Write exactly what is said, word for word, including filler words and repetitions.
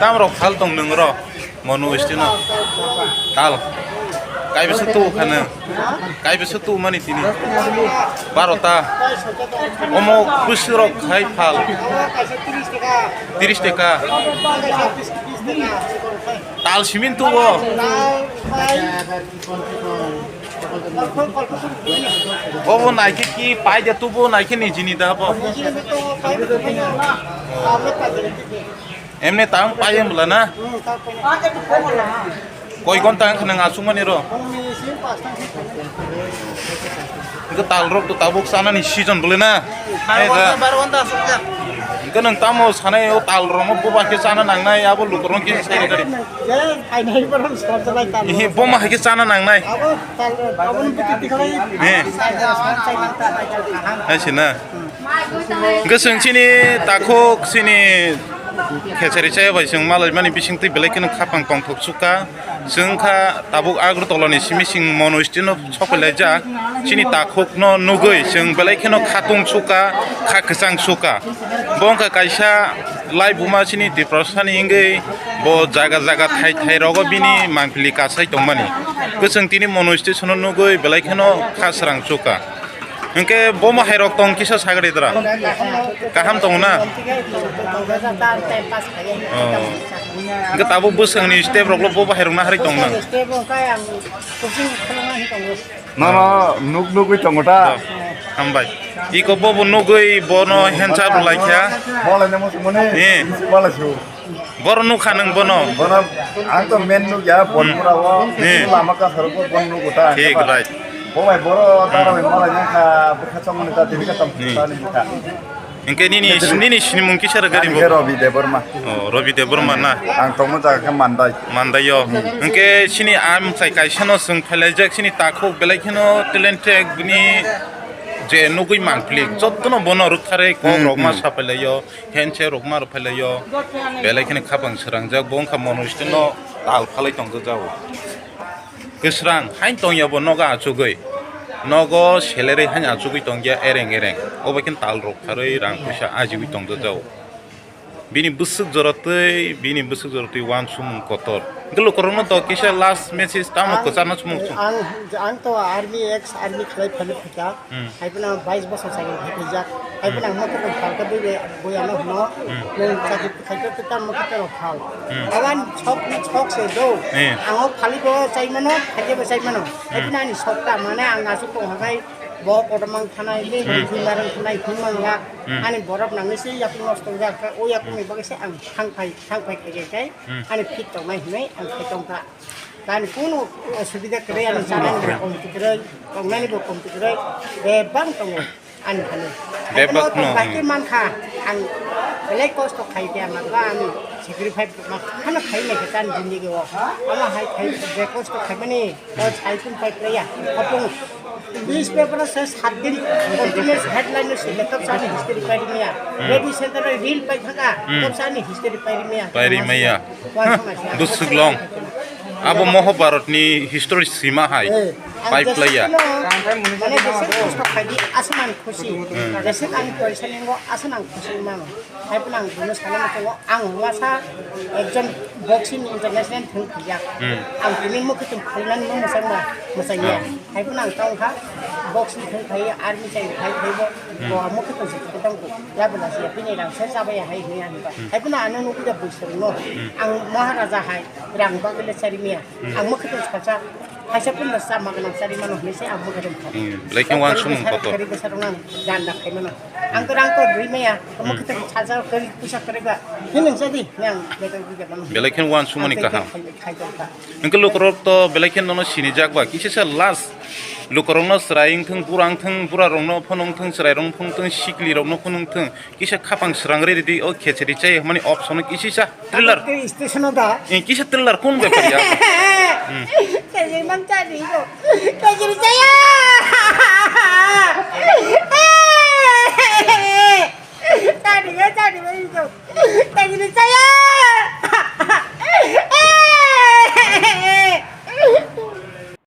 Tam rok phal tong nwng ro, Monu Westi no. Tal. Kai bwswk tu kha nwng? Kai bwswk tu mani tini? Baro ta. Omo bwswk rok khai phal. Tris taka. Tal simin tu o. Obo naikhe ki pai de tubo naikhe ni jini da bo. Emne tang pai em bla na. Koi gonta ang khnang asung mani ro. Ko tal rok to tabuk sana ni season bole na. Baro gonta, baro gonta asuk ya. Ko nang tamo sanai o tal rok mo buba khe sana nang nai abo lukurong khe sai gari. Ihi, boma hai khe chana nangnai. He. Hai se na. Hwnkhe chwng chini takhuk chini khechari chaya bai chwng malaimani bisingtwi belai kheno khapang tongthok sukha. Chwng kha tabuk Agartala ni simi chwng Monu Westi no sokpailaijak. Chini takhuk no nugwi chwng belai kheno khatung sukha, kha kwchang sukha. Bo wngkha kaisa lai buma chini Tiprasani wngwi bo jaga jaga thai thai rogo bini mangpili kasai tongmani. Kwchwng tini Monu Westi sono nugwi belai kheno kha srang sukha. Hwnkhe bomo hai rok tong kisa sagri dra. Kaham tongo na? Oh. Hwnkhe tabuk bwswkni step roklo bobo hai rok naharwi tong nang. Nono nuk nugwi tongo ta? Hambai. Iko bobo nugwi bono handshake rwlai kha. Bolai nang muchung mani. Eh. Bolai su. Boro nukha nang bono. Bono ang to men nukya, Bonpura o. Eh. Lama ka sarok bono nugo ta. Thik, right. Bo bai boro dara bai bolai nang kha, bwkha chongmani ta, tini ka tam ta ni kha. Hingke nini, nini sinimung kisa rwgari bo? Ani khe Rabi Debbarma. Oh, Rabi Debbarma na? Ang tongma jaga khe Mandai. Mandai o. Hingke sini amchai kaisa no chwng phailaijak, sini takhuk belai kheno talented, bini je nugui mangpili, jottono bono rwktharwi kok rok ma saphailaio, handshake rok ma rwphailaio, belai kheno khapang srangjak, bo wngkha Monu Westi no tal phalai tongjakjao. Kwsrang hain tongya bo nogo achugwi. Nogo selerwi hain achugwi tongya ereng ereng. Obo khe tal rok pharwi rang puisa ajigwi tongjakjao. Bini bwswk jora twi, bini bwswk jora twi uansukmung kotor. Hwnkhe lukurokno to kisa last message tamo kwcharna sumung sung. Ang, ang to army, ex army khlai phano phaikha. Hmm. Hai phano bais bosor chakri khaijak. Hai phano ang mokhe tong phalkha bui bui ano hwno. Hmm. Nwng chakri khaikhe tamo khe tero phal. Hmm. Awan sok ni sok se do. Eh. Ang o phali bo chai mano, khaikhe bo chai mano. Hai phano ani sok ta mane ang asuk tong hakai bo kotorma thanai, hmm, bui marang thanai, himang lak. Hmm. Ani borok nangwi se yakung nosto jak kha, o yakung ni bagwi se ang thang phai, thang phai khaikhe kai. Hmm. Ani fit tongnai hinwi ang khai tongkha. Tani kunu osubida kwrwi, ani chanani bo komti kwrwi, tongnani bo komti kwrwi, bebak tongo ani thani. Bebak no, hmm. Haikhe no tong baikhe mankha, ang belai kosto khai khe, ama ba ani sacrifice ma khano khai nai khe tani jindigi o. Ama hai khai je kosto khaimani, o sai kun pai kwrwi ya. Hopung Newspaper o se sat din continuous headline o se laptop sani history pairi maya. Hmm. Radio center o reel pai thaka, hmm, laptop sani history pairi maya. Pairi maya. Bwswk long. Abo Mahabharat ni history sima hai. Eh, pai playa. Mane jese kosto khaidi asman khusi. Hmm. Jese ani paisa ningo asman khusi mano. Hai phano ang bono sana tongo, ang masa ekjon boxing international thung phiyak. Hmm. Ang tini mokhe tong phunani mo mwchang ma, mwchang ya. Hmm. Hai phano ang tong kha, boxing thung phai, army chai phai phai bo, hmm, bo mokhe tong se tong ko. Ya bela se bini rang se chabai hai hini ani ba. Hmm. Hai phano ano nukida bwswk no. Hmm. Ang Maharaja hai rang bagile chari miya. Hmm. Ang mokhe tong sacha, kaisa phano sama gwnang chari mano hinwi se ang mokhe tong kha. Hmm. Belai khe uansukmung kotor. Kari bwsarok nang ganda khai mano. Ang to rang to rwi maya, omo khe to salsa kwrwi puisa kwrwi ba. Hinwi sa di, nang beto di ba. Belai khe uansukmani kaham. Khai, khai, khai, khai. Hwnkhe lukurok to belai khe nono sinijak ba, kisa sa last lukurokno chwrai wngthung, bura wngthung, burarokno phone wngthung, chwrairokno phone wngthung, siklirokno phone wngthung, kisa khapang srang rwi ridi, o khechari chai hwnmani option kisa sa trailer. Abo khe station o da. Eh, kisa trailer kun bepar ya? Hmm. Kisa mang cha di go. Kisa chaya.